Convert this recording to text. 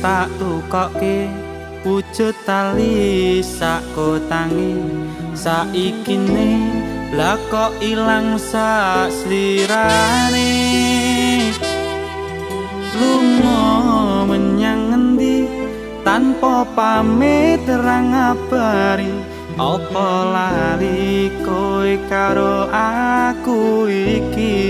tak tukokke wujud tali sak kotange, saikine lah kok ilang sak slirane. Lunga menyang ngendi tanpa pamit ra ngabari, apa lali kowe karo aku iki?